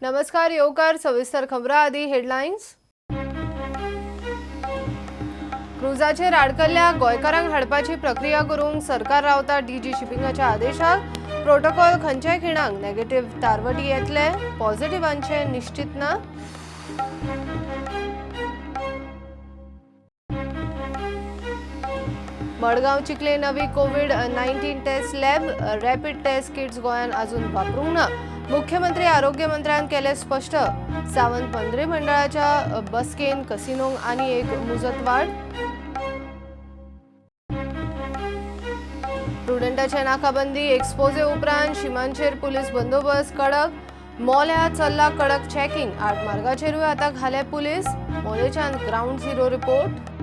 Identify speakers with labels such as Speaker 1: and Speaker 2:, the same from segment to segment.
Speaker 1: नमस्कार, येवकार सविस्तर खबरां आदी हेडलायन्स। क्रुजाचेर आडकल्ल्या गोंयकारांक हाडपाची प्रक्रिया करूंक सरकार रावता डीजी शिपिंगाच्या आदेशाक। प्रोटोकॉल खंयच्याय खिणाक नेगेटिव्ह तारवटी येतले, पॉझिटिव्हांचे निश्चित ना। मडगांव चिखले नवी कोविड-19 test lab, rapid test kits गोंयांत अजून वापरूंक ना। मुख्यमंत्री आरोग्य मंत्र्यान केले स्पष्ट। सावंत मंत्रिमंडळाच्या बसकेन कसिनोंक आनी एक मुजतवाढ। प्रुडंटाचे नाकाबंदी एक्सपोजे उपरांत शिमांचेर पुलीस बंदोबस्त कडक। मोल्या चल्ला कडक चेकिंग, 8 मार्गाचेरूय आतां घाले पुलीस। मोलेच्यान ground zero report.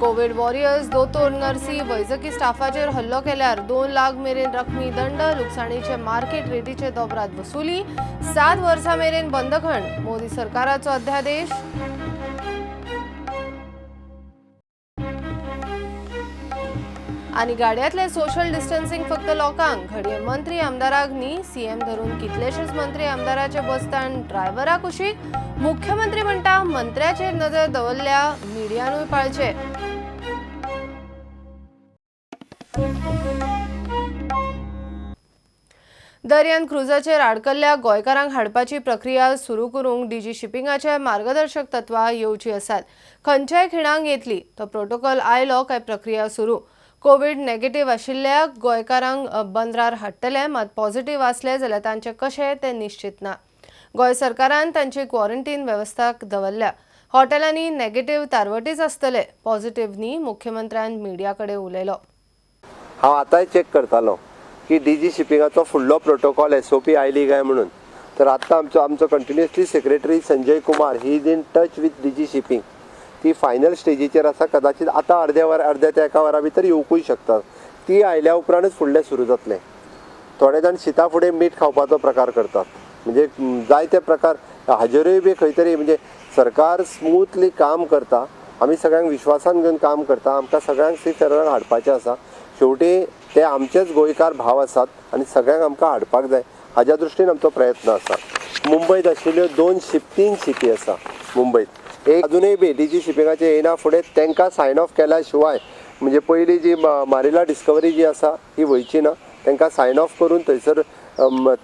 Speaker 1: Covid warriors दोतोर नर्सी वैजकी स्टाफाचेर हल्लो केल्यार 2 लाख मेरेन रकमी दंड। लुकसाणीचे मार्केट रेटीचे दोबरात वसुली, 7 वर्सां मेरेन बंदखण। मोदी सरकाराचो अध्यादेश। आनी गाडयांतले सोशल डिस्टन्सिंग फक्त लोकांक, घडये मंत्री आमदाराक न्ही। सीएम धरून कितलेशेच मंत्री आमदाराचे बसतान ड्रायव्हरा कुशीक। मुख्यमंत्री म्हणटा मंत्र्याचेर नजर दवरल्या, मिडियानूय पाळचे। दर्यान क्रुजाचेर आडकल्ल्या गोंयकारांक हाडपाची प्रक्रिया सुरू करूंक डीजी शिपिंगाचे मार्गदर्शक तत्वां येवची आसात। खंयच्याय खिणाक येतली, तो प्रोटोकॉल आयलो काय प्रक्रिया सुरू। कोविड नेगेटिव्ह आशिल्ल्या गोंयकारांक बंदरार हाडटले, मात पॉझिटिव्ह आसले जाल्यार तांचे कशें तें निश्चित ना। गोंय सरकारान तांची क्वॉरंटीन वेवस्था दवरल्या। हॉटेलांनी नेगेटिव्ह तारवटीच आसतले, पॉझिटिव्ह न्ही। मुख्यमंत्र्यान मिडिया कडेन उलयलो।
Speaker 2: हांव आतांय चॅक करतालो की डीजी शिपिंगाचो फुडलो प्रोटोकॉल एसओपी आयली काय म्हणून। तर आतां आमचो continuously secretary Sanjay Kumar he is in touch with DG shipping. ती फायनल स्टेजीचेर आसा, कदाचित आतां अर्द्या वर अर्द्या ते एका वरा भितर येवकूय शकता। ती आयल्या उपरांतच फुडलें सुरू जातलें। थोडे जाण शिता फुडें मीठ खावपाचो प्रकार करतात, म्हणजे जायते प्रकार हाजेरूय बी खंय तरी, म्हणजे सरकार स्मूथली काम करता, आमी सगळ्यांक विश्वासान घेवन काम करता। आमकां सगळ्यांक सी फेरराक हाडपाचें आसा। शेवटी ते आमचेच गोंयकार भाव आसात आनी सगळ्यांक आमकां हाडपाक जाय, हाज्या दृश्टीन आमचो प्रयत्न आसा। मुंबयत आशिल्ल्यो 2-3 शिपी आसा मुंबयत। एक अजुनूय बी डीजी शिपिंगाचे येयना फुडें तांकां सायन ऑफ केल्या शिवाय, म्हणजे पयली जी मारिला डिस्कवरी जी आसा ही वयची ना, तांकां सायन ऑफ करून थंयसर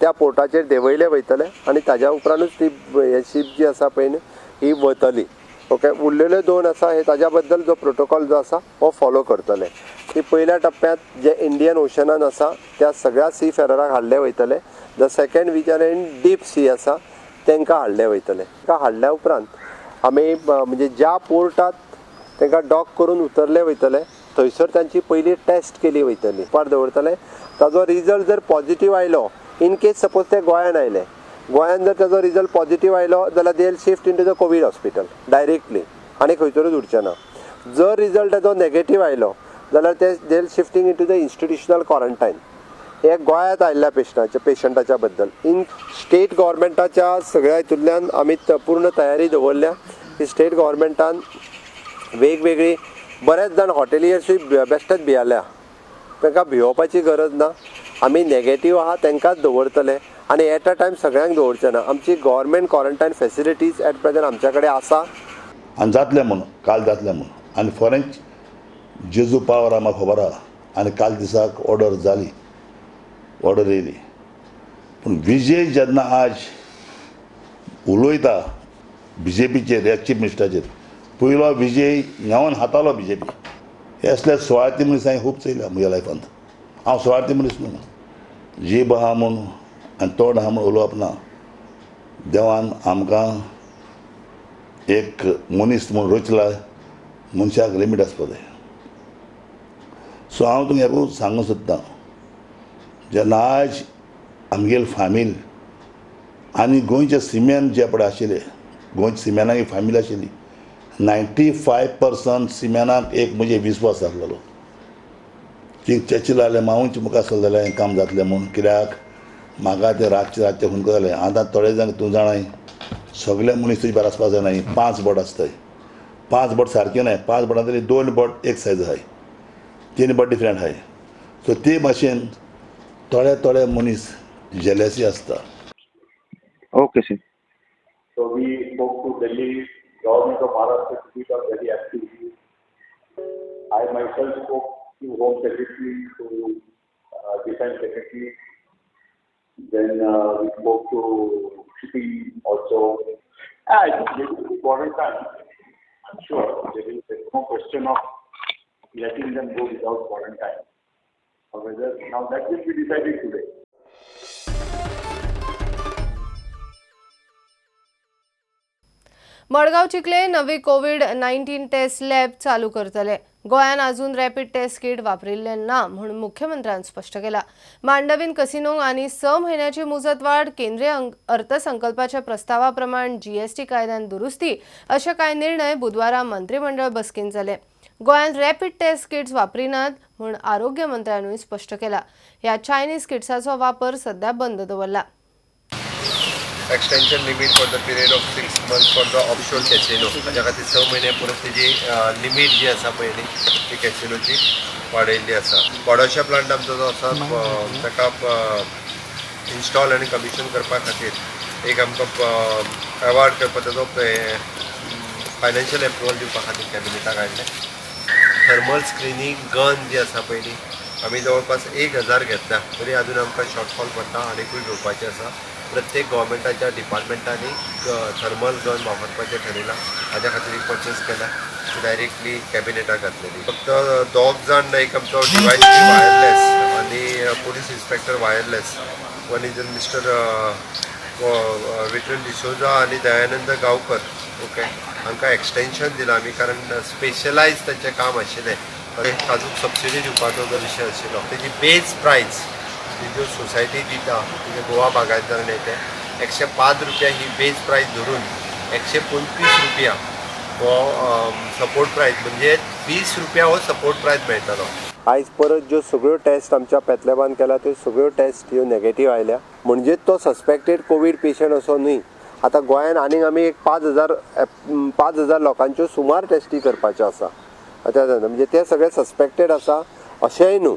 Speaker 2: त्या पोर्टाचेर देंवयले वयतले आनी ताज्या उपरांतूच ती शीप जी आसा पळय न्ही ही वतली। ओके, उरलेल्यो 2 आसा हे ताज्या बद्दल जो प्रोटोकॉल जो आसा हो फॉलो करतले। ती पयल्या टप्प्यांत जे इंडियन ओशनान आसा त्या सगळ्या सी फेरराक हाडले वयतले। The second which are in deep sea आसा तांकां हाडले वयतले। तांकां हाडल्या उपरांत आमी म्हणजे ज्या पोर्टात तांकां डॉक करून उतरले वयतले थंयसर तांची पयली टेस्ट केली वयतली, पार दवरतले। ताजो रिजल्ट जर पॉझिटिव्ह आयलो, इन केस सपोज ते गोंयान आयले, गोंयान जर ताजो रिजल्ट पॉझिटिव्ह आयलो जाल्यार they will shift into the COVID hospital directly, आनी खंयसरूच उरचें ना। जर रिजल्ट ताजो नेगेटिव्ह आयलो जाल्यार ते they will shifting into the institutional quarantine. हे गोंयांत आयिल्ल्या पेशंटाच्या बद्दल इन स्टेट गव्हर्मेंटाच्या सगळ्या हितूंतल्यान आमी पूर्ण तयारी दवरल्या की स्टेट गव्हर्मेंटान वेगवेगळी बरेच जाण हॉटेलियर्सूय बेश्टेच भियेल्या, तांकां भियोवपाची गरज ना। आमी नेगेटिव्ह आहा तांकांच दवरतले आनी एट अ टायम सगळ्यांक दवरचे ना। आमची government quarantine facilities at present आमच्या कडेन आसा।
Speaker 3: आनी जातलें म्हणून काल जातलें म्हणून आनी फॉरेन जेजू पावर आमकां खबर आहा आनी काल दिसाक ऑर्डर जाली, ऑर्डर येयली। पूण विजय जेन्ना आज उलयता बीजेपीचेर ह्या चीफ मिनिस्टराचेर, पयलो विजय न्हेवन हातालो बीजेपी। हे असले सुवार्थी मनीस हांवें खूब चोयल्या म्हज्या लायफांत। हांव सुवार्थी मनीस न्हू, जीब आहा म्हूण आनी तोंड आहा म्हूण उलोवप ना। देवान आमकां एक मनीस म्हूण रचला, मनशाक लिमीट आसपा जाय। सो हांव तुमकां एकूच सांगूंक सोदतां, जेन्ना आज आमगेली फामील आनी गोंयचे सिमेन जे पळय आशिल्ले, गोंयच्या सिमेनाक एक फामील आशिल्ली, 95% सिमेनाक एक म्हणजे विस्वास आसलेलो की चर्चील जाल्यार मावूंच मुखार सरलें जाल्यार हें काम जातलें म्हूण। कित्याक म्हाका तें रातचें रातचें हुनको जालें। आतां थोडे जाण तूं जाणाय सगळे मनीस तुजे भायर आसपा जायना, 5 बोट आसताय, 5 बोट सारकें नाय, 5 बोटांतली 2 बोट एक सायज आहाय, 3 बोट डिफरंट आहाय। सो ते भाशेन थोडे थोडे मनीस जेलसी आसता.
Speaker 4: Okay sir.
Speaker 5: So we spoke to Delhi government of Maharashtra to become very active. I myself spoke to Home Secretary, to Defense Secretary. Then we spoke to shipping also. I think they will be quarantined. I'm sure there is no question of letting them go without quarantine. However, now that will be decided today.
Speaker 1: Madgaon Chikhale नवी कोविड-19 taste lab चालू करतले. गोंयान अजून rapid taste किट वापरिल्ले ना म्हूण मुख्यमंत्र्यान स्पश्ट केला. मांडवीन कसिनोंक आनी 6 म्हयन्याची मुजतवाड, केंद्रीय अर्थसंकल्पाच्या प्रस्तावा प्रमाण जीएसटी कायद्यान दुरुस्ती अशे कांय निर्णय बुधवारा मंत्रिमंडळ बसकेन जाले. गोंयान रॅपीड टेस्ट किट्स वापरिनात म्हूण आरोग्य मंत्र्यानूय स्पश्ट केला. ह्या चायनीज किट्साचो वापर सध्या बंद दवरला.
Speaker 2: Extension limit for the period of 6 months for the offshore casino. ताच्या खातीर 6 म्हयने परत तेजी लिमीट जी आसा पळय न्ही ती कॅसिनोची वाडयल्ली आसा. बॉडोशा प्लांट आमचो जो आसा ताका इन्स्टॉल आनी कमिशन करपा खातीर एक आमकां अवॉर्ड करपा ताजो फायनान्शियल एप्रुवल दिवपा खातीर कॅबिनेटाक आयिल्लें. थर्मल स्क्रिनींग गन जी आसा पळय न्ही आमी जवळपास 1000 घेतल्या तरी अजून आमकां शॉर्टफॉल पडटा, आनीकूय घेवपाचें आसा. प्रत्येक गव्हर्मेंटाच्या डिपार्टमेंटांनी थर्मल गन वापरपाचें ठरयलां, हाज्या खातीर एक पर्चेस केल्या, डायरेक्टली कॅबिनेटाक घातलेली. फक्त 2 जाण एक आमचो डिवायस वायरलेस आनी police inspector wireless, one is mister Vitthal D'Souza आनी दयानंद गांवकर. ओके, हांकां एक्सटेंशन दिलां आमी कारण स्पेशलायज तांचें काम आशिल्लें. काजूक सबसिडी दिवपाचो जो विशय आशिल्लो तेजी बेज प्रायस ज्यो सोसायटी दिता म्हणजे गोवा बागायतदारांनी ते 105 रुपया ही बेज प्रायस धरून 125 रुपया हो सपोर्ट प्रायस, म्हणजे 20 रुपया हो सपोर्ट प्रायस मेळटलो. आयज परत ज्यो सगळ्यो टेस्ट आमच्या पॅथलॅबान केल्या त्यो सगळ्यो टेस्ट ह्यो नेगेटीव आयल्या, म्हणजे तो सस्पेक्टेड कोवीड पेशंट असो न्हय. आतां गोंयान आनीक आमी एक 5000 लोकांच्यो सुमार टेस्टी करपाच्यो आसा. आतां म्हणजे ते सगळे सस्पेक्टेड आसा अशेंय न्हू,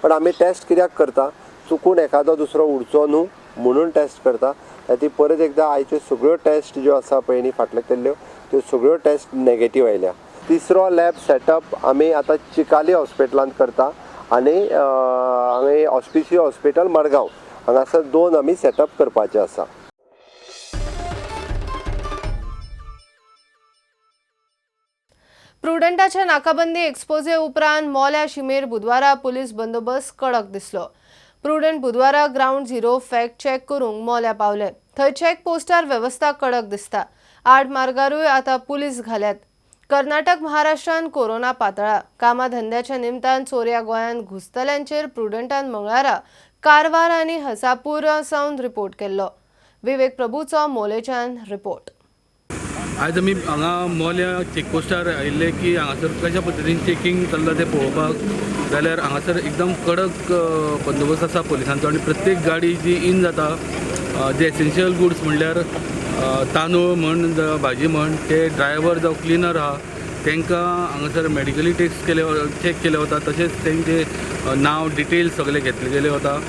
Speaker 2: पण आमी टेस्ट कित्याक करता, चुकून एखादो दुसरो उरचो न्हू म्हणून टेस्ट करता. ती परत एकदां आयच्यो सगळ्यो टेस्ट ज्यो आसा पळय न्ही फाटल्यो केल्ल्यो त्यो सगळ्यो टेस्ट नेगेटीव आयल्या. तिसरो लॅब सेटअप आमी आतां चिकाली हॉस्पिटलांत करता आनी हांगा ऑस्पिसियो हॉस्पिटल मडगांव हांगासर 2 आमी सेटअप करपाचे आसा.
Speaker 1: प्रुडंटाच्या नाकाबंदी एक्सपोजे उपरांत मोल्या शिमेर बुधवारा पुलीस बंदोबस्त कडक दिसलो. प्रुडंट बुधवारा ग्रावंड झिरो फॅक्ट चेक करूंक मोल्या पावले. थंय चेक पोस्टार वेवस्था कडक दिसता. 8 मार्गारूय आतां पुलीस घाल्यात. कर्नाटक महाराष्ट्रान कोरोना पातळा. कामा धंद्याच्या निमतान चोरया गोंयांत घुसतल्यांचेर प्रुडंटान मंगळारा कारवार आनी हसापूर सावन रिपोर्ट केल्लो. विवेक प्रभूचो मोलेच्यान रिपोर्ट.
Speaker 6: आयज आमी हांगा मोल्या चेकपोस्टार आयिल्ले की हांगासर कशा पद्दतीन चेकींग चल्लां तें पळोवपाक जाल्यार हांगासर एकदम कडक बंदोबस्त आसा पुलिसांचो आनी प्रत्येक गाडी जी इन जाता जे एसेन्शियल गुड्स म्हणल्यार तांदूळ म्हण भाजी म्हण ते ड्रायव्हर जावं क्लिनर आहा तांकां हांगासर मेडिकली टेस्ट केले चेक केले वता, तशेंच तांचे नांव डिटेल्स सगळे घेतले गेले वता.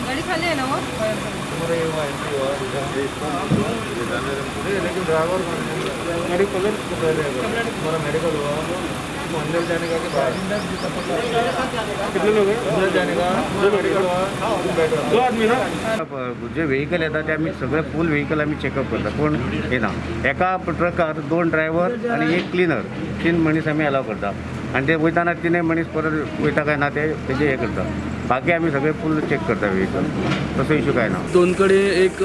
Speaker 7: गाड़ी खाली है ना वो?
Speaker 8: लेकिन ड्राइवर गाड़ी पकड़ हमारा मेडिकल हुआ अंदर जाने का कि बाहर कितने लोग हैं अंदर जाने का मेडिकल हुआ दो आदमी ना.
Speaker 9: जे व्हेकल येता ते आमी सगळे फूल व्हेकल आमी चेकअप करता, कोण येना. एका ट्रकार 2 ड्रायव्हर आनी 1 क्लिनर, 3 मनीस आमी अलाव करता आनी ते वयताना 3 मनीस परत वयता काय ना ते तेजे हे करता. बाकी आमी सगळे फूल चेक करता व्हेकल, तसो इशू काय ना.
Speaker 6: 2 कडेन एक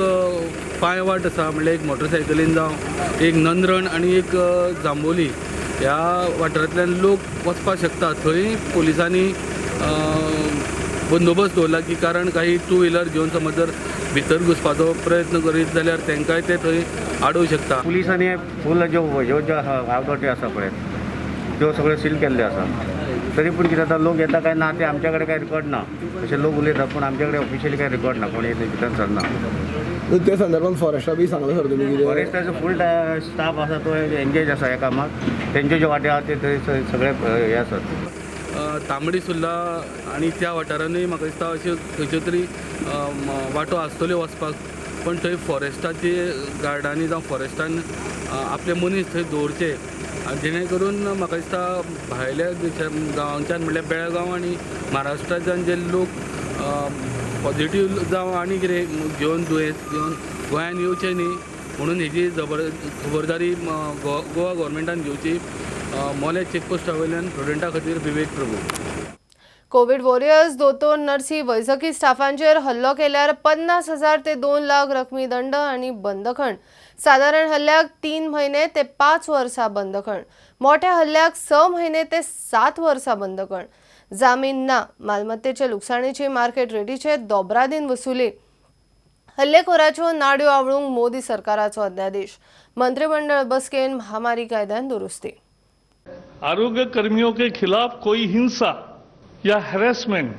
Speaker 6: पांय वाट आसा, म्हणल्यार एक मोटरसायकलीन जावं एक नंद्रण आनी एक जांबोली ह्या वाठारांतल्यान लोक वचपाक शकता. थंय पुलिसांनी बंदोबस्त दवरला की कारण काही टू व्हिलर घेवन समज जर भितर घुसपाचो प्रयत्न करीत जाल्यार तांकांय ते थंय आडोवंक शकता.
Speaker 9: पुलिसांनी फूल ज्यो ह्यो ज्यो आसा पळय त्यो सगळ्यो सील केल्ल्यो आसा. तरी पूण कितें जाता, लोक येता काय ना ते आमच्या कडेन काय रिकॉर्ड ना, अशे लोक उलयता पूण आमच्या कडेन ऑफिशियली काय रिकॉर्ड ना, कोण येयले भितर सरना.
Speaker 7: त्या संदर्भात फॉरेस्टा बी सांगला सर तुमी कितें?
Speaker 9: फॉरेस्टाचो फूल स्टाफ आसा, तो एंगेज आसा ह्या कामाक. तेंचे जे वांटे आसा ते सगळे हे आसात.
Speaker 6: तांबडी सुर्ला आनी त्या वाठारानूय म्हाका दिसता अश्यो खंयच्यो तरी वाटो आसतल्यो वचपाक, पण थंय फॉरेस्टाचे गार्डांनी जावं फॉरेस्टान आपले मनीस थंय दवरचे, जेणे करून म्हाका दिसता भायल्या देशा गांवांच्यान म्हणल्यार बेळगांव आनी महाराष्ट्राच्यान जे लोक पॉझिटीव जावं आनी कितें घेवन दुयेंस घेवन गोंयान येवचे न्ही म्हणून हेजी खबरदारी गोवा गव्हर्मेंटान घेवची. मोलें चेकपोस्टा वयल्यान प्रुडंटा खातीर विवेक प्रभू.
Speaker 1: कोविड वॉरियर्स दोतोर नर्सी वैजकी स्टाफांचेर हल्लो केल्यार 50,000 ते 2 लाख रकमी दंड आनी बंदखण. सादारण हल्ल्याक 3 म्हयने ते 5 वर्सां बंदखण, मोठ्या हल्ल्याक 6 म्हयने ते 7 वर्सां बंदखण. जामीन ना, मालमत्तेचे लुकसाणीची मार्केट रेटीचे दोबरादीन वसुली. हल्लेखोराच्यो नाड्यो आवळूंक मोदी सरकाराचो अध्यादेश. मंत्रिमंडळ बसकेन महामारी कायद्यान दुरुस्ती.
Speaker 10: आरोग्य कर्मियों के खिलाफ कोई हिंसा या हैरेसमेंट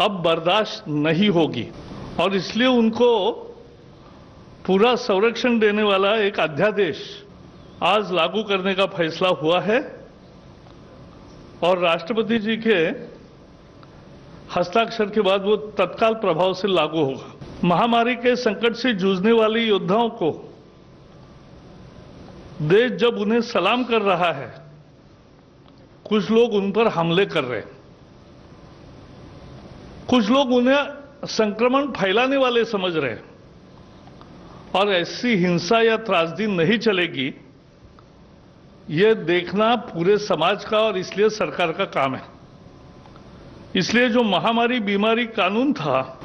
Speaker 10: अब बर्दाश्त नहीं होगी और इसलिए उनको पूरा संरक्षण देने वाला एक अध्यादेश आज लागू करने का फैसला हुआ है और राष्ट्रपति जी के हस्ताक्षर के बाद वो तत्काल प्रभाव से लागू होगा। महामारी के संकट से जूझने वाले योद्धाओं को देश जब उन्हें सलाम कर रहा है, कुछ लोग उन पर हमले कर रहे हैं, कुछ लोग उन्हें संक्रमण फैलाने वाले समझ रहे हैं और ऐसी हिंसा या त्रासदी नहीं चलेगी, ये देखना पूरे समाज का और इसलिए सरकार का काम है। इसलिए जो महामारी बीमारी कानून था,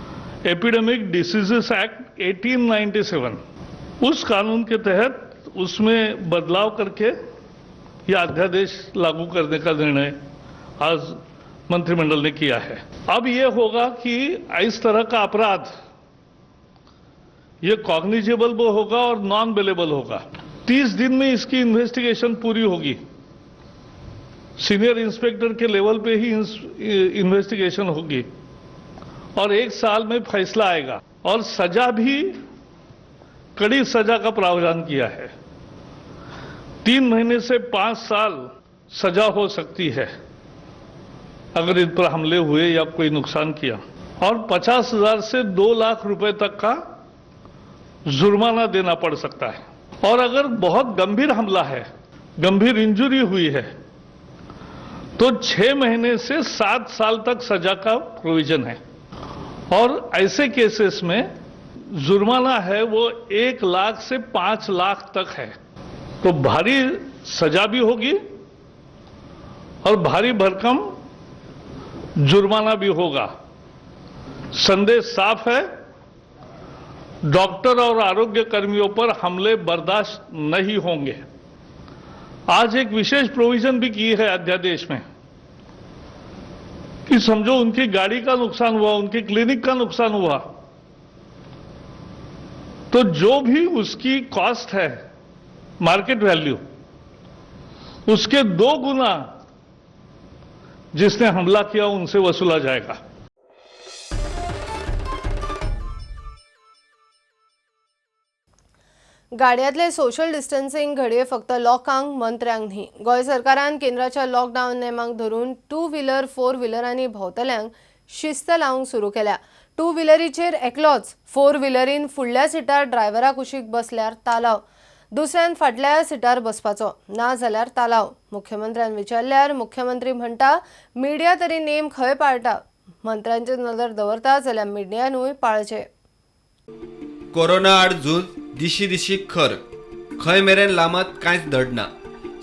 Speaker 10: एपिडेमिक डिसीजेस एक्ट 1897, उस कानून के तहत उसमें बदलाव करके यह अध्यादेश लागू करने का निर्णय आज मंत्रिमंडल ने किया है। अब यह होगा कि इस तरह का अपराध ये कॉग्निजेबल भी होगा और नॉन बेलेबल होगा। 30 दिन में इसकी इन्वेस्टिगेशन पूरी होगी, सीनियर इंस्पेक्टर के लेवल पे ही इन्वेस्टिगेशन होगी और 1 साल में फैसला आएगा और सजा भी कड़ी सजा का प्रावधान किया है। 3 महीने से 5 साल सजा हो सकती है अगर इन पर हमले हुए या कोई नुकसान किया, और 50,000 से 2 लाख रुपए तक का जुर्माना देना पड़ सकता है। और अगर बहुत गंभीर हमला है, गंभीर इंजुरी हुई है, तो 6 महीने से 7 साल तक सजा का प्रोविजन है और ऐसे केसेस में जुर्माना है वो 1 लाख से 5 लाख तक है। तो भारी सजा भी होगी और भारी भरकम जुर्माना भी होगा। संदेश साफ है, डॉक्टर और आरोग्य कर्मियों पर हमले बर्दाश्त नहीं होंगे। आज एक विशेष प्रोविजन भी की है अध्यादेश में कि समझो उनकी गाड़ी का नुकसान हुआ, उनकी क्लिनिक का नुकसान हुआ, तो जो भी उसकी कॉस्ट है, मार्केट वैल्यू, उसके 2 गुना जिसने हमला किया उनसे वसूला जाएगा।
Speaker 1: गाडयांतले सोशल डिस्टन्सिंग घडये फक्त लोकांक, मंत्र्यांक न्ही. गोंय सरकारान केंद्राच्या लॉकडावन नेमाक धरून 2 व्हिलर 4 व्हिलरांनी भोंवतल्यांक शिस्त लावंक सुरू केल्या. 2 व्हिलरीचेर एकलोच, 4 व्हिलरीन फुडल्या सिटार ड्रायव्हरा कुशीक बसल्यार तालाव, दुसऱ्यान फाटल्या सिटार बसपाचो, ना जाल्यार तालाव. मुख्यमंत्र्यान विचारल्यार मुख्यमंत्री म्हणटा मिडिया तरी नेम खंय पाळटा, मंत्र्यांचेर नदर दवरता जाल्यार मिडियानूय पाळचे.
Speaker 11: कोरोना आड झूज दिशी दिशी खर, खंय मेरेन लांबत कांयच धड ना.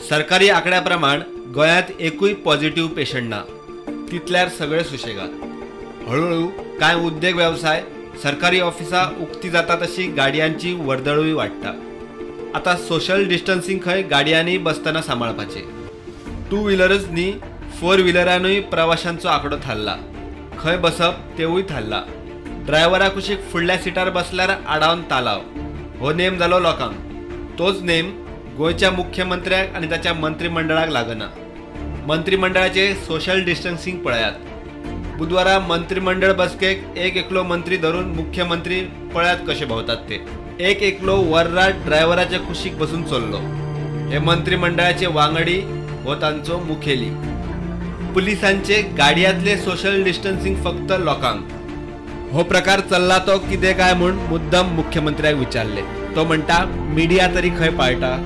Speaker 11: सरकारी आंकड्या प्रमाण गोंयांत एकूय पॉझिटिव्ह पेशंट ना, तितल्यार सगळे सुशेगाद. हळूहळू कांय उद्देग वेवसाय, सरकारी ऑफिसां उक्ती जाता तशी गाडयांची वर्दळूय वाडटा. आतां सोशल डिस्टन्सिंग खंय गाडयांनी बसतना सांबाळपाचें. 2 व्हिलरच न्ही, 4 व्हिलरानूय प्रवाशांचो आंकडो थारला. खंय बसप तेवूय थारला. ड्रायव्हरा कुशीक फुडल्या सिटार बसल्यार आडावन तालाव, हो नेम जालो लोकांक. तोच नेम गोंयच्या मुख्यमंत्र्याक आनी ताच्या मंत्रिमंडळाक लागना. मंत्रिमंडळाचे सोशल डिस्टन्सिंग पळयात. बुधवारा मंत्रिमंडळ बसकेक एक एकलो मंत्री धरून मुख्यमंत्री पळयात कशे भोंवतात ते. एक एकलो वर्राट ड्रायव्हराच्या कुशीक बसून चल्लो. हे मंत्रिमंडळाचे वांगडी हो तांचो मुखेली. पुलिसांचे गाडयांतले सोशल डिस्टन्सिंग फक्त लोकांक. हो प्रकार चल्ला तो कितें काय म्हूण मुद्दम मुख्यमंत्र्याक विचारले. तो म्हणटा मिडिया तरी खंय पाळटा,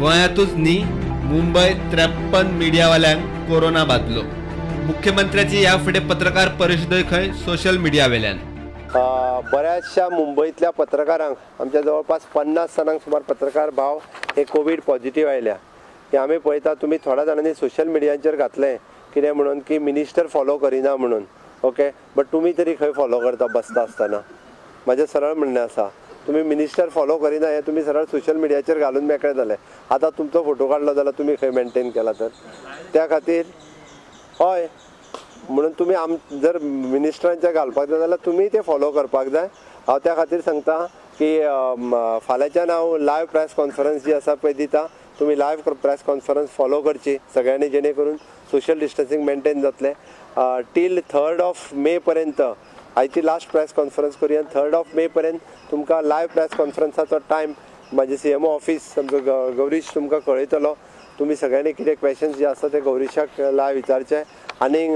Speaker 11: गोंयांतूच न्ही मुंबय 53 मिडियावाल्यांक कोरोना बादलो. मुख्यमंत्र्याची ह्या फुडें पत्रकार परिशदय खंय सोशल मिडिया वेल्यान.
Speaker 2: बऱ्याचशा मुंबईतल्या पत्रकारांक, आमच्या जवळपास 50 जाणांक सुमार पत्रकार भाव हे कोवीड पॉझिटिव्ह आयल्या. की आमी पळयता तुमी थोड्या जाणांनी सोशल मिडियांचेर घातलें कितें म्हणून की मिनिस्टर फॉलो करिना म्हणून, ओके, बट तुमी तरी खंय फॉलो करता बसता आसतना? म्हाजें सरळ म्हणणें आसा, तुमी मिनिस्टर फॉलो करिना हें तुमी सरळ सोशल मिडियाचेर घालून मेकळे जाले. आतां तुमचो फोटो काडलो जाल्यार तुमी खंय मेनटेन केला तर? त्या खातीर हय म्हणून तुमी जर मिनिस्टरांच्या घालपाक जाय जाल्यार तुमी ते फॉलो करपाक जाय. हांव त्या खातीर सांगता की फाल्यांच्यान हांव लायव प्रेस कॉन्फरन्स जी आसा पळय दिता, तुमी लायव प्रेस कॉन्फरन्स फॉलो करची सगळ्यांनी, जेणे करून सोशल डिस्टन्सिंग मेनटेन जातलें. टील 3 मे पर्यंत आयची लास्ट प्रेस कॉन्फरन्स करूया. 3 मे पर्यंत तुमकां लायव प्रेस कॉन्फरन्साचो टायम म्हाजे CMO office आमचो गौरीश तुमकां कळयतलो. तुमी सगळ्यांनी कितें क्वेशन्स जे आसा ते गौरीशाक लायव विचारचे. आनीक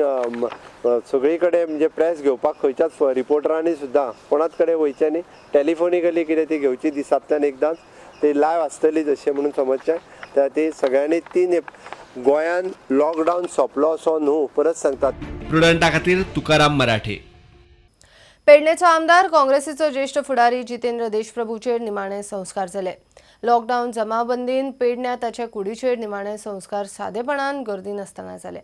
Speaker 2: सगळी कडेन म्हणजे प्रेस घेवपाक खंयच्याच रिपोर्टरांनी सुद्दां कोणाच कडेन वयचें न्ही, टेलिफोनिकली कितें ती घेवची दिसांतल्यान एकदांच, ती लायव आसतली जशें म्हणून समजचें. त्या खातीर सगळ्यांनी 3 गोंयान लॉकडावन सोंपलो असो न्हू, परत सांगतात.
Speaker 11: प्रुडंटा खातीर तुकाराम मराठे.
Speaker 1: पेडणेचो आमदार काँग्रेसीचो ज्येष्ठ फुडारी जितेंद्र देशप्रभूचेर निमाणे संस्कार जाले. लॉकडावन जमाबंदीन पेडण्या ताच्या कुडीचेर निमाणे संस्कार सादेपणान गर्दी नासतना जाले.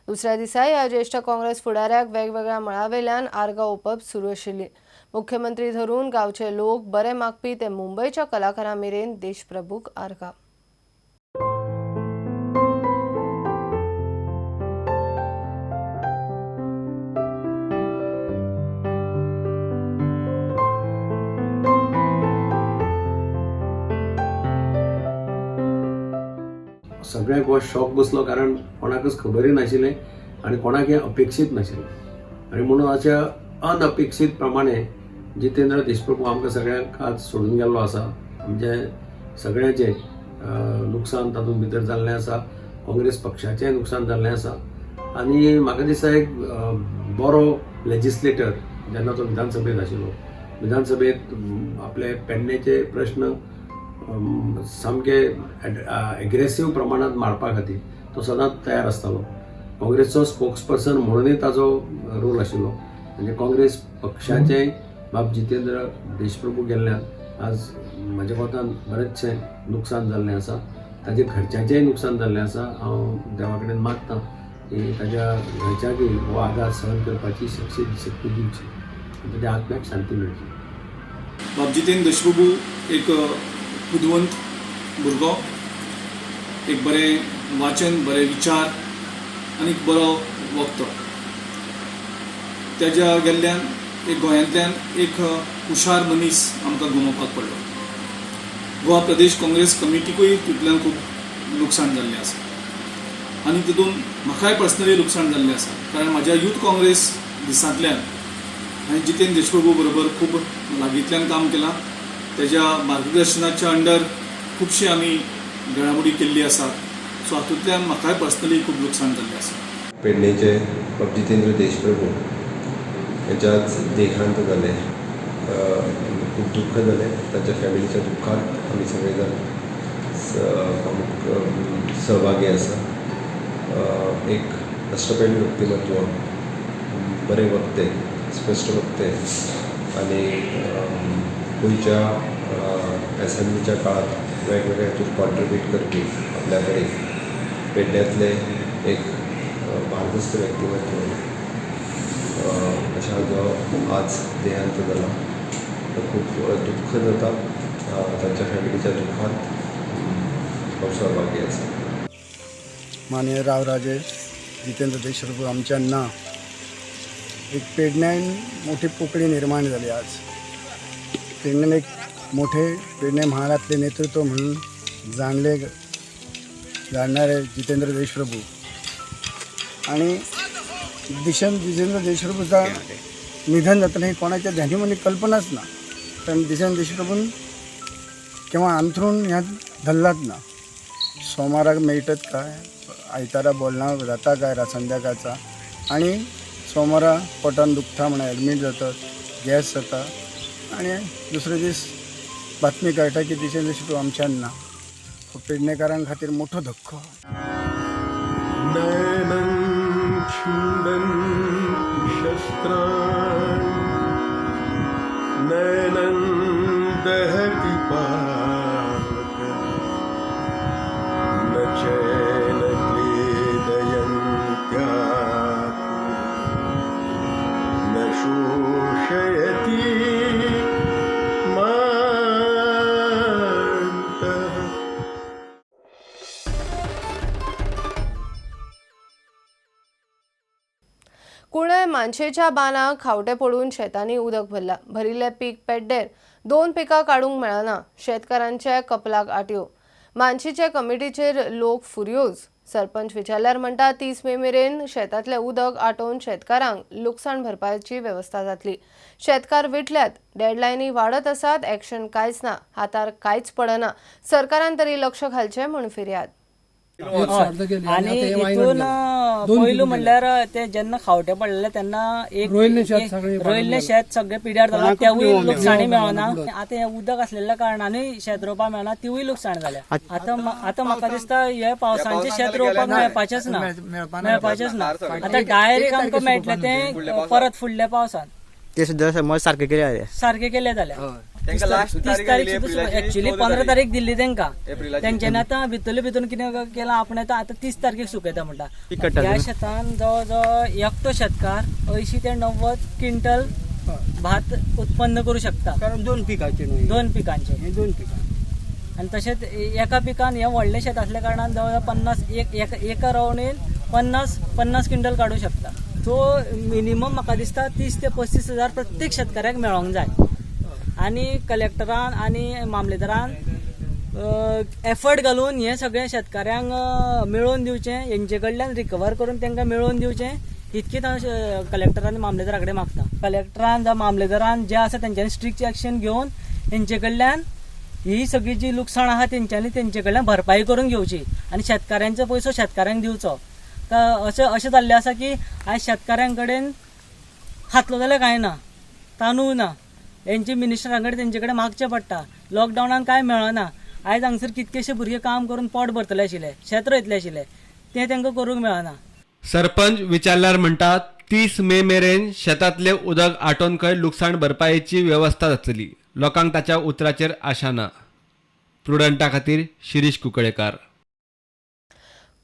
Speaker 1: दुसऱ्या दिसा ह्या ज्येष्ठ काँग्रेस फुडाऱ्याक वेगवेगळ्या मळावेल्यान आर्गां ओंपप सुरू आशिल्ली. मुख्यमंत्री धरून गांवचे लोक बरे मागपी ते मुंबयच्या कलाकारां मेरेन देशप्रभूक आर्गां.
Speaker 12: सगळ्यांक हो शॉक बसलो, कारण कोणाकच खबरूय नाशिल्लें आनी कोणाक हें अपेक्षीत नाशिल्लें. आनी म्हणून अशा अनअपेक्षीत प्रमाणे जितेंद्र देशप्रभू आमकां सगळ्यांक आज सोडून गेल्लो आसा. आमचें सगळ्यांचें लुकसाण तातूंत भितर जाल्लें आसा, काँग्रेस पक्षाचें नुकसान जाल्लें आसा. आनी म्हाका दिसता एक बरो लेजिस्लेटर जेन्ना तो विधानसभेंत आशिल्लो, विधानसभेंत आपले पेडणेचे प्रश्न सामके एग्रेसीव प्रमाणांत मारपा खातीर तो सदांच तयार आसतालो. काँग्रेसचो स्पोक्स पर्सन म्हणूनय ताजो रोल आशिल्लो. म्हणजे काँग्रेस पक्षाचें बाब जितेंद्र देशप्रभू गेल्ल्यान आज म्हज्या कोतान बरेंचशें नुकसान जाल्लें आसा, ताजे घरच्यांचेंय नुकसान जाल्लें आसा. हांव देवा कडेन मागता की ताज्या घरच्यांकूय हो आघात सहन करपाची शक्ती दिवची आनी ताज्या आत्म्याक शांती मेळची.
Speaker 13: बाब जितेंद्र देशप्रभू एक बुदवंत भुरगो, एक बरें वाचन, बरे विचार आनी एक बरो वक्तो. तेज्या गेल्ल्यान एक गोंयांतल्यान एक हुशार मनीस आमकां गमोवपाक पडलो. गोवा प्रदेश काँग्रेस कमिटीकूय तितल्यान खूब लुकसाण जाल्लें आसा आनी तितून म्हाकाय पर्सनली लुकसाण जाल्लें आसा, कारण म्हाज्या यूथ काँग्रेस दिसांतल्यान हांवें जितेंद्र देशप्रभू बरोबर खूब लागींतल्यान काम केलां. तेज्या मार्गदर्शनाच्या अंडर खुबशी आमी घडामोडी केल्ली आसा. सो हातूंतल्यान म्हाकाय पर्सनली खूब लुकसाण जाल्लें आसा.
Speaker 14: पेडणेचे बाब जितेंद्र देशप्रभू हेच्या आज देहांत जालें. खूब दुख्ख जालें. तांच्या फॅमिलीच्या दुख्खांत आमी सगळे जाण सहभागी आसा. एक राष्ट्रप्रेमी व्यक्तिमत्व, बरे वक्ते, स्पश्ट वक्ते आनी गोंयच्या एसेंब्लीच्या काळांत वेगवेगळ्या हातूंत कॉन्ट्रिब्यूट करपी आपल्या कडेन पेडण्यांतलें एक भारदस्त व्यक्तिमत्व अशें हाजो आज देहांत जाला. खूब दुख्ख जाता. तांच्या फॅमिलीच्या दुख्खांत हांव सहभागी आसा.
Speaker 15: माननीय रावराजे जितेंद्र देशप्रभू आमच्या ना एक पेडण्यान मोठी पोकळी निर्माण झाली. आज पेडण्यान एक मोठे पेडणे म्हालातले नेतृत्व म्हणून जाणले जाणणारे जितेंद्र देशप्रभू आणि दिशन जितेंद्र देशप्रभूचा निधन जातलें ही कोणाच्या ध्यानी मनी कल्पनाच ना, कारण जितेंद्र देशप्रभून किंवा अंथरूण ह्या धरलाच ना. सोमाराक मेळटत काय, आयतारा बोलना जाता काय संध्याकाळचा, आणि सोमारा पोटान दुखता म्हणून ॲडमीट जातात, गॅस जाता आणि दुसरे दीस बातमी कळटा की जितेंद्र देशप्रभू आमच्यान ना. हो पेडणेकारां खातीर मोठो धक्को.
Speaker 16: नैनं दहति पावक न चैन क्लेदयन्त्यापो न शोषयति मान्तः.
Speaker 1: कुणय मानशेच्या बांदाक खावटे पडून शेतांनी उदक भरला. भरिल्लें पीक पेड्डेर, 2 पिकां काडूंक मेळना. शेतकारांच्या कपलाक आटयो. मानशेच्या कमिटीचेर लोक फुर्योज. सरपंच विचारल्यार म्हणटा 30 मे मेरेन शेतांतलें उदक आटोवन शेतकारांक लुकसाण भरपायेची वेवस्था जातली. शेतकार विटल्यात, डेडलायनी वाडत आसात, एक्शन कांयच ना, हातार कांयच पडना. सरकारान तरी लक्ष घालचें म्हूण फिर्याद.
Speaker 17: आनी हितून पयलू म्हणल्यार ते जेन्ना खावटे पडलेले तेन्ना एक रोयल्ले शेत सगळे पिड्यार जाला, तेवूय लुकसाणी मेळना. आतां हें उदक आसलेल्या कारणानूय शेत रोवपाक मेळना, तिवूय लुकसाण जाल्या. आतां आतां म्हाका दिसता हे पावसांचे शेत रोवपाक मेळपाचेच ना, मेळपाचेच ना. आतां डायरेक्ट आमकां मेळटलें तें परत फुडल्या पावसान.
Speaker 18: ते सुद्दां समज सारकें केलें,
Speaker 17: सारकें केलें जाल्यार 30 तारीख सुद्दां एक्चुअली 15 तारीख दिल्ली तेंकां, तेंच्यांनी आतां भितरले भितर कितें केलां आपण आतां आतां 30 तारखेक सुकयता म्हणटा. ह्या शेतान जवळ जवळ एकटो शेतकार 80 ते 90 क्विंटल भात उत्पन्न करूं शकता,
Speaker 18: कारण 2 पिकांचे,
Speaker 17: 2 पिकांचे,
Speaker 18: 2 पिकां.
Speaker 17: आनी तशेंच एका पिकान हें व्हडलें शेत आसल्या कारणान जवळ जवळ 50 एका रावणेन 50 क्विंटल काडूं शकता. सो मिनिमम म्हाका दिसता 30 ते 35 हजार प्रत्येक शेतकऱ्याक मेळोंक जाय. आनी कलेक्टरान आनी मामलेदारान एफर्ट घालून हे सगळे शेतकऱ्यांक मेळोवन दिवचें, हेंचे कडल्यान रिकवर करून तांकां मेळोवन दिवचें, इतकीच हांव कलेक्टरान मामलेदारा कडेन मागता. कलेक्टरान जावं मामलेदारान जे आसा तेंच्यांनी स्ट्रिक्ट एक्शन घेवन हेंचे कडल्यान ही सगळी जी लुकसाण आहा तेंच्यांनी तेंचे कडल्यान भरपाई करून घेवची आनी शेतकऱ्यांचो पयसो शेतकऱ्यांक दिवचो. तर अशें अशें जाल्लें आसा की आयज शेतकऱ्यां कडेन खातलो जाल्यार कांय ना, तांदूळ ना, हेंचे मिनिस्टरां कडेन तेंचे कडेन मागचें पडटा. लॉकडावनान कांय मेळना. आयज हांगसर कितकेशे भुरगे काम करून पोट भरतले आशिल्ले, शेत रोयतले आशिल्ले, तें तांकां करूंक मेळना.
Speaker 11: सरपंच विचारल्यार म्हणटा 30 मे मेरेन शेतांतलें उदक आटोवन खंय लुकसाण भरपायेची वेवस्था जातली. लोकांक ताच्या उतराचेर आशा ना. प्रुडंटा खातीर शिरीष कुंकळेकार.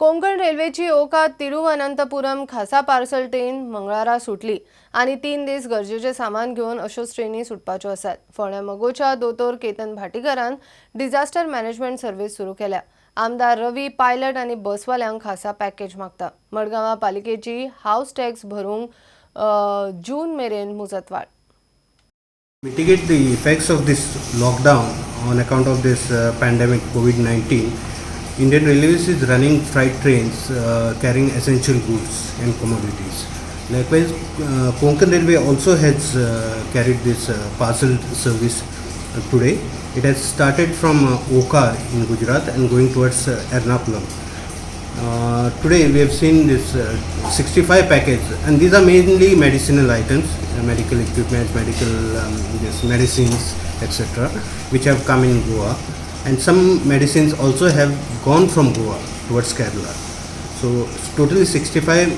Speaker 1: कोंकण रेल्वेची ओका तिरुवनंतपुरम खासा पार्सल ट्रेन मंगळारा सुटली आनी 3 दीस गरजेचे सामान घेवन अश्योच ट्रेनी सुटपाच्यो आसात. फोंड्या मगोच्या दोतोर केतन भाटीकरान डिझास्टर मॅनेजमेंट सर्व्हिस सुरू केल्या. आमदार रवी पायलट आनी बसवाल्यांक खासा पॅकेज मागता. मडगांवा पालिकेची हावस टॅक्स भरूंक जून मेरेन मुजतवाड.
Speaker 19: Mitigate the effects of this lockdown on account of this pandemic COVID-19, Indian Railways is running freight trains carrying essential goods and commodities. Likewise, Konkan Railway also has carried this parcel service today. It has started from Oka in Gujarat and going towards Ernakulam. Today we have seen this 65 packets, and these are mainly medicinal items, medical equipment, medical this medicines, etc., which have come in Goa, and some medicines also have gone from Goa towards Kerala. So totally 65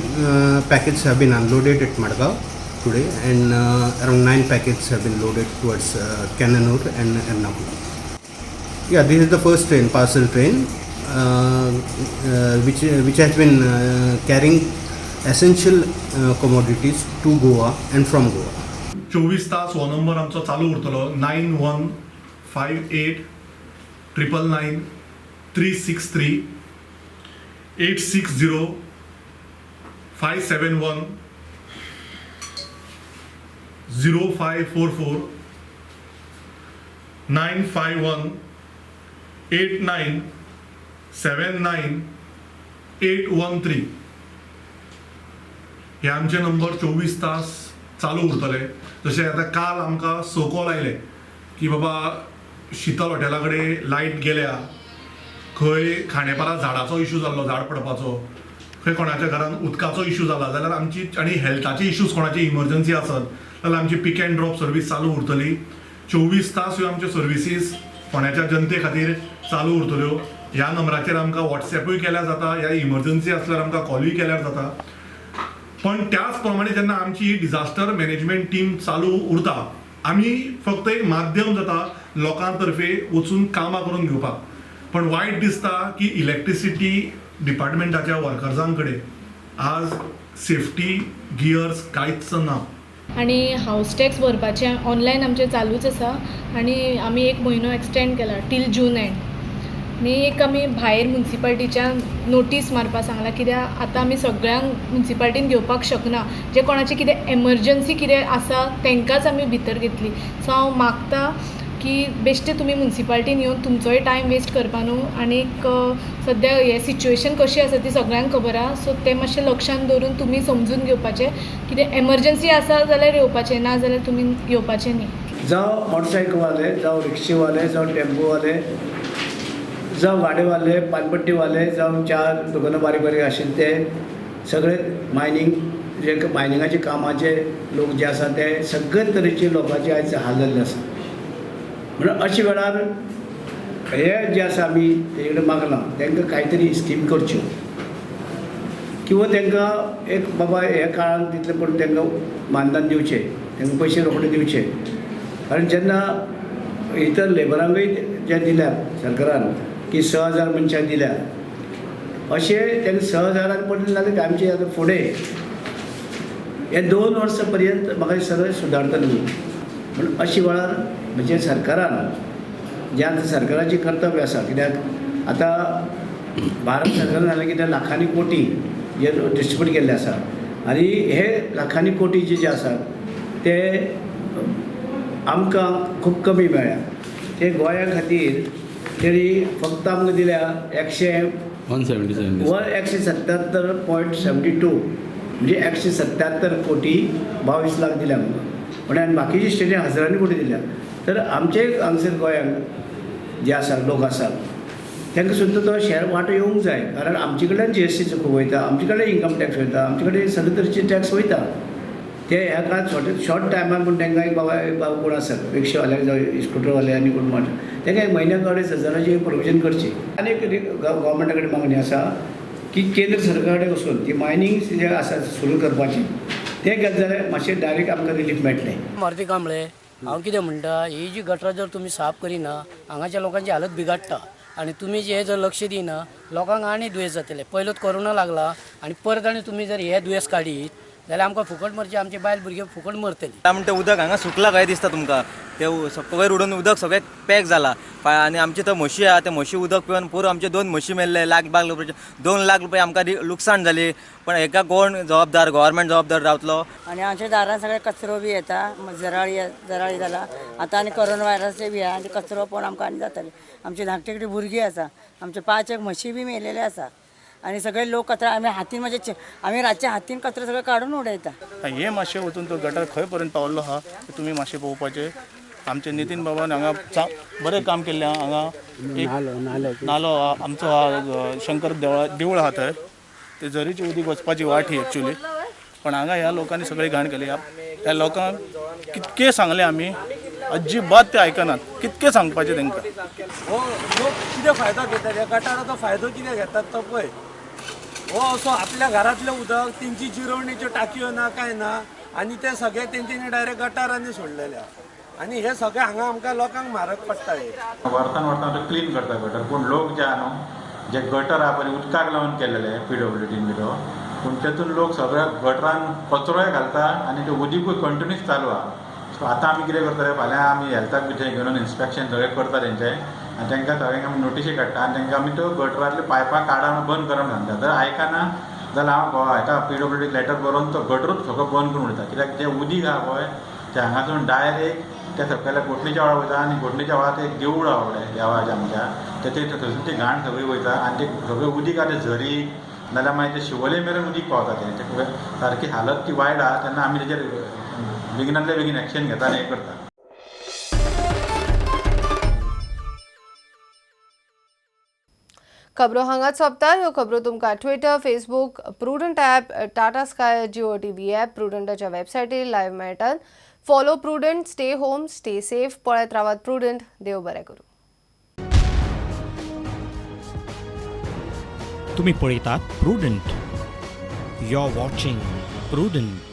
Speaker 19: packets have been unloaded at Madgaon today, and around 9 packets have been loaded towards Kannur and Ernakulam. Yeah, this is the first train, parcel train, which has been carrying essential commodities to Goa and from Goa.
Speaker 20: 24 तास हो number आमचो चालू उरतलो 9158 999 363 860 571 0544 951 8 9 7 9 8 1 3 हे आमचे number 24 तास चालू उरतले. जशें आतां काल आमकां स कॉल आयले की बाबा शितल हॉटेला कडेन लायट गेल्या, खंय खांडेपारा झाडाचो इशू जाल्लो, झाड पडपाचो, खंय कोणाच्या घरान उदकाचो इशू जाला जाल्यार आमची आनी हेल्थाचे इशूज कोणाची इमर्जन्सी आसत जाल्यार आमची पीक अँड ड्रॉप सर्वीस चालू उरतली. 24 तास ह्यो आमच्यो सर्विसीस फोंड्याच्या जनते खातीर चालू उरतल्यो. ह्या नंबराचेर आमकां वॉट्सॅपूय केल्यार जाता, ह्या इमर्जन्सी आसल्यार आमकां कॉलूय केल्यार जाता. पण त्याच प्रमाणे जेन्ना आमची ही डिझास्टर मॅनेजमेंट टीम चालू उरता, आमी फक्त एक माध्यम जाता लोकां तर्फे वचून कामां करून घेवपाक. पण वायट दिसता की इलेक्ट्रिसिटी डिपार्टमेंटाच्या वर्कर्सां कडेन आज सेफ्टी गियर्स कांयच ना.
Speaker 21: आनी हावज टॅक्स भरपाचें ऑनलायन आमचें चालूच आसा आनी आमी एक म्हयनो एक्सटेंड केला टील जून एंड. आनी एक आमी भायर मुन्सिपाल्टीच्यान नोटीस मारपा सांगलां, कित्याक आतां आमी सगळ्यांक मुन्सिपाल्टीन घेवपाक शकना. जे कोणाचें कितें एमर्जन्सी कितें आसा तांकांच आमी भितर घेतली. सो हांव मागता की बेश्टे तुमी मुन्सिपाल्टीन येवन तुमचोय टायम वेस्ट करपा न्हू. आनीक सद्या हें सिच्युएशन कशी आसा ती सगळ्यांक खबर आसा. सो तें मातशें लक्षान दवरून तुमी समजून घेवपाचें, कितें एमर्जन्सी आसा जाल्यार येवपाचें, ना जाल्यार तुमी येवपाचें न्ही.
Speaker 22: जावं मोटरसायकलवाले, जावं रिक्षेवाले, जावं टेम्पोवाले, जावं गाडेवाले, पानपट्टीवाले, जावं चार दुकानां बारीक बारीक आशिल्ले ते सगळे मायनींग जे मायनिंगाचे कामाचे लोक जे आसा ते सगळे तरेचे लोकांचे आयज हाल जाल्ले आसा. म्हणून अशे वेळार हे जे आसा आमी तेजे कडेन मागलां तांकां कांय तरी स्कीम करच्यो किंवा तांकां एक बाबा ह्या काळान तितलें पूण तांकां मानधन दिवचें, तांकां पयशे रोखडे दिवचे. कारण जेन्ना इतर लेबरांकूय जे दिल्या सरकारान की 6000 मनशांक दिल्या, अशें तांकां 6000 पडले जाल्यार आमचे आतां फुडें हे 2 वर्सां पर्यंत म्हाका सगळें सुदारतलें म्हणून. पूण अशे वेळार म्हणजे सरकारान जें आतां सरकाराचें कर्तव्य आसा, कित्याक आतां भारत सरकारान जालें कितें लाखांनी कोटी जे डिस्ट्रिब्यूट केल्ले आसा आनी हे लाखांनी कोटी जे जे आसा ते आमकां खूब कमी मेळ्ळ्या. ते गोंया खातीर तेणी फक्त आमकां दिल्या 177 177.72 म्हणजे 177 कोटी 22 लाख दिल्या आमकां. पण आनी बाकीचे स्टेटी हजारांनी कोटी दिल्या. तर आमचे हांगसर गोंयांत जे आसा लोक आसा तांकां सुद्दां तो शेअर वांटो येवंक जाय. कारण आमचे कडल्यान जीएसटीचो खूब वयता, आमचे कडेन इन्कम टॅक्स वयता, आमचे कडेन सगळे तरेचे टॅक्स वयता. ते ह्या काळात शॉर्ट शॉर्ट टायमान पूण तांकां एक बाबा एक बाबा कोण आसा रिक्षावाले जावं स्कुटरवाले आनी कोण म्हणटा तांकां एक म्हयन्याक 2500ची प्रोविजन करची. आनी एक गव्हर्मेंटा कडेन मागणी आसा की केंद्र सरकारा कडेन वचून ती मायनींग जे आसा सुरू करपाची तें केलें जाल्यार मातशें डायरेक्ट आमकां रिलीफ मेळटलें.
Speaker 23: मारुती कांबळे. हांव कितें म्हणटा, ही जी गटरां जर तुमी साफ करिना हांगाच्या लोकांची हालत बिगाडटा आनी तुमी जे जर लक्ष दिना लोकांक आनी दुयेंस जातलें. पयलोच कोरोना लागला आनी परत आनी तुमी जर हे दुयेंस काडीत जाल्यार आमकां फुकट मरचें, आमचे बायल भुरगे फुकट मरतली.
Speaker 24: म्हणटा उदक हांगा सुकला काय दिसता तुमकां, ते वयर उडोवन उदक सगळें पॅक जाला. आनी आमची थंय म्हशी आहा, ते म्हशी उदक पिवन पुरो आमचे 2 म्हशी मेल्ले. लाख बाग रुपया, 2 लाख रुपया आमकां लुकसाण जाली. पण हेका कोण जबाबदार? गव्हर्मेंट जबाबदार रावतलो.
Speaker 25: आनी आमच्या दारान सगळें कचरो बी येता, जराळी जराळी जाला आतां. आनी कोरोना व्हायरसचे बी आहा आनी कचरो पळोवन आमकां आनी जातलें. आमची धाकटी धाकटी भुरगीं आसा, आमचे पांच एक म्हशी बी मेलेले आसा आनी सगळे लोक कचरा आमी हातीन म्हणजे आमी रातचे हातीन कचरो सगळें काडून उडयता.
Speaker 26: हे मातशें वचून तो गटर खंय पर्यंत पावल्लो आहा ते तुमी मातशें पळोवपाचें. आमचे नितीन बाबान हांगा बरें काम केल्लें आहा. हांगा एक नालो आमचो आहा, शंकर देवळा देवूळ आहा थंय ते झरीची उदीक वचपाची वाट ही एक्चुली. पण हांगा ह्या लोकांनी सगळी घाण केली. ह्या लोकांक कितकें सांगलें आमी, अजिबात ते आयकनात. कितकें सांगपाचें तांकां?
Speaker 27: हो लोक कितें फायदो घेतात ह्या गटाराचो, फायदो कितें घेतात तो पळय. हो असो आपल्या घरांतलें उदक, तेंची जिरवणीच्यो टाकयो ना काय ना आनी ते सगळे तेंच्यांनी डायरेक्ट गटारांनी सोडलेले आहा आनी हे सगळे हांगा आमकां लोकांक म्हारग पडटा हे.
Speaker 28: वर्सान वर्सां तो क्लीन करता गटर, पूण लोक जे आहा न्हू, जे गटर आहा पळय उदकाक लावन केल्लेले पीडब्ल्यूडीन बी तो, पूण तेतून लोक सगळ्या गटरान कचरोय घालता आनी ते उदीकूय कंटिन्यूस चालू आहा. सो आतां आमी कितें करतले, फाल्यां आमी हेल्थाक बी थंय घेवन इन्स्पेक्शन सगळें करता तेंचें आनी तांकां सगळ्यांक आमी नोटिशी काडटा आनी तांकां आमी त्यो गटरांतल्यो पायपां काडा म्हणून बंद करा म्हणून सांगता. जर आयकना जाल्यार हांव हेका पीडब्ल्यूडीक लेटर बरोवन तो गटरूच सगळो बंद करून उडयता. कित्याक जें उदीक आहा पळय तें हांगासून डायरेक्ट त्या सकयल्या गोठणीच्या व्हाळा वयता आनी गोठणीच्या व्हाळांत एक देवूळ आहा व्हडलें देवाचें आमच्या. तेचे थंयसून ती घाण सगळी वयता आनी ते सगळें उदीक आतां झरी नाजाल्यार मागीर ते शिवोले मेरेन उदीक पावता. तें सारकी हालत ती वायट आहा तेन्ना आमी तेजेर बेगिनांतल्या बेगीन एक्शन घेता आनी हें करता.
Speaker 1: खबरो हांगाच सोंपता. ह्यो खबरो तुमकां Twitter, Facebook, Prudent app, Tata Sky, Jio TV app, प्रुडंटाच्या वेबसायटीर live मेळटात. Follow Prudent, stay home, stay safe. पळयत रावात प्रुडंट. देव बरें करूं.
Speaker 3: तुम्ही पळयतात Prudent. You are watching Prudent.